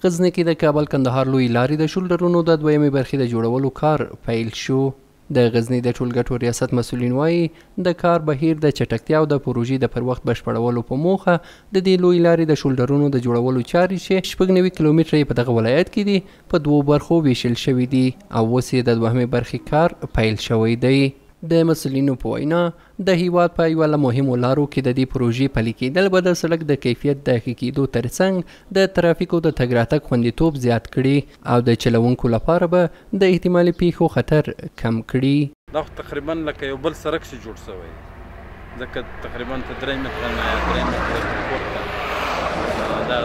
غزني کې د کابل کندهار لویې لارې د شولډرونو د دویمې برخې د جوړولو کار پیل شو. د غزني د ټولګټو ریاست مسؤلین وايي، د کار بهیر د چټکتیا او د پروژې د پر وخت بشپړولو په موخه د دې لویې لارې د شولډرونو د جوړولو چارې چې 96 کیلومتره یې په دغه ولایت کې دي، په دوو برخو ویشل شوې دي او اوس یې د دوهمې برخې کار پیل شوی دی. د مسؤلینو په وینا، د هیواد په یوه له مهمو لارو کې د دې پروژې پلي کېدل به د سړک د کیفیت د ښه کېدو ترڅنګ د ترافیکو د تګ راتګ خوندیتوب زیات کړي او د چلوونکو لپاره به د احتمالي پیښو خطر کم کړي. دا خو تقریبا لکه یو بل سرک چې جوړ شوی دی، ځکه تقریبا ته 3 متره نه یا 3 متره پورته دا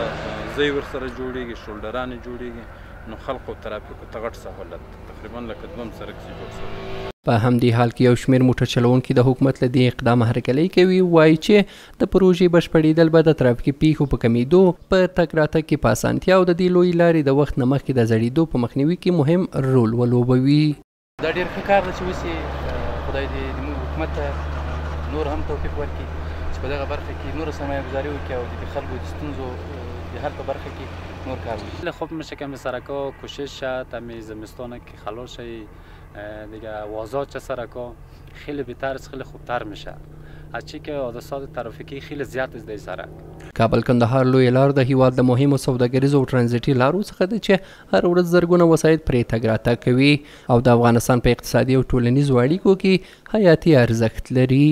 ځای ورسره جوړېږي، شولډران یې جوړېږي، نو خلکو ترافیکو ته غټ سهولت دی، تقریبا لکه دوم سرک چې جوړ شوی دی. په همدې حال کې یو شمېر موټر چلوونکي د حکومت له دې اقدامه هرکلی کوي، وایي چې د پروژې بشپړېدل به د ترافیکي پیښو په کمېدو، په تګ راتګ کې په اسانتیا او د دې لویې لارې د وخت نه مخکې د زړېدو په مخنیوي کې مهم رول ولوبوي. دا ډېر ښه کار دی چې وسي، خدای دې زموږ حکومت ته نور هم توفیق ورکړي چې په دغه برخه کې نوره سرمایه ګذاري وکړي او د خلکو د ستونزو د حل په برخه کې نور کار وکړي. خیلی خوب میشه که می سرکا کوشش شد، همی زمستان که خلاص شی دیگه آزاد شه سرکا، خیلی بهتر است، خیلی خوبتر میشه. از چی که حادثات ترافیکی خیلی زیاد است در سرک. کابل کندهار لویه لار د هیواد له مهمو سوداګریزو او ترانزیټي لارو څخه ده چې هر ورځ زرګونه وسایط پرې تګ راتګ کوي او د افغانستان په اقتصادي او ټولنیزو اړیکو کې حیاتي ارزښت لري.